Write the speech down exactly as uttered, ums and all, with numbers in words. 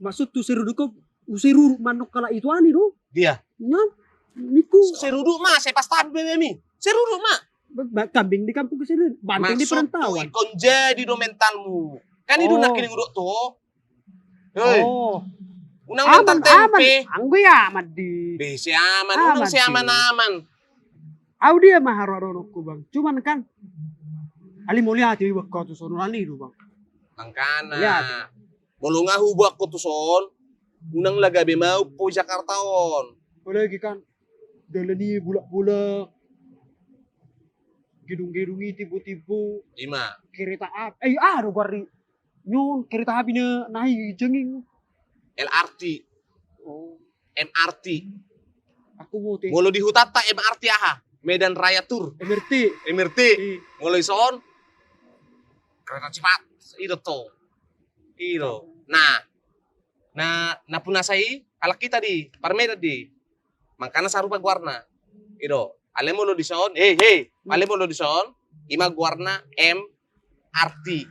Maksud tu seruduk ko, seruduk manuk kala itu ani do. Dia. Nyan, niku. Seruduk ma, saya pas tabi bebe mi. Seruduk ma. Ba-, kambing di kampung ke sini, banteng di perantauan. Maksud tu ikon jadi do mentalmu. Kan itu oh. Nak kini udok tu. Hei. Oh. Unang aman, mental tempe. Anggo ya aman di. Be, si aman, aman unang si aman-aman. Au dia maharo adonokku bang. Cuman kan. Ali mau lihat ya, bakal tu sono lani itu bang. Angkana. Molo nga huboan ho tuson, unang lagabe mau po Jakarta on. Apalagi kan dalan i bulak-bulak, gedung-gedung i tibu-tibu. Ima. Kereta api, eh ah do gari nyon kereta api na naik jenging. L R T. Oh. M R T. Aku mau teh. Molo di hutanta M R T aha? Medan Raya Tour. M R T. M R T. Molo ison kereta cepat. Ido to. Ido. Nah, na na punasa i halak kita di parmedan di. Mangkana sarupa guarna. Ido. Ale molo dison, hei hei, ale molo dison, ima guarna M R T.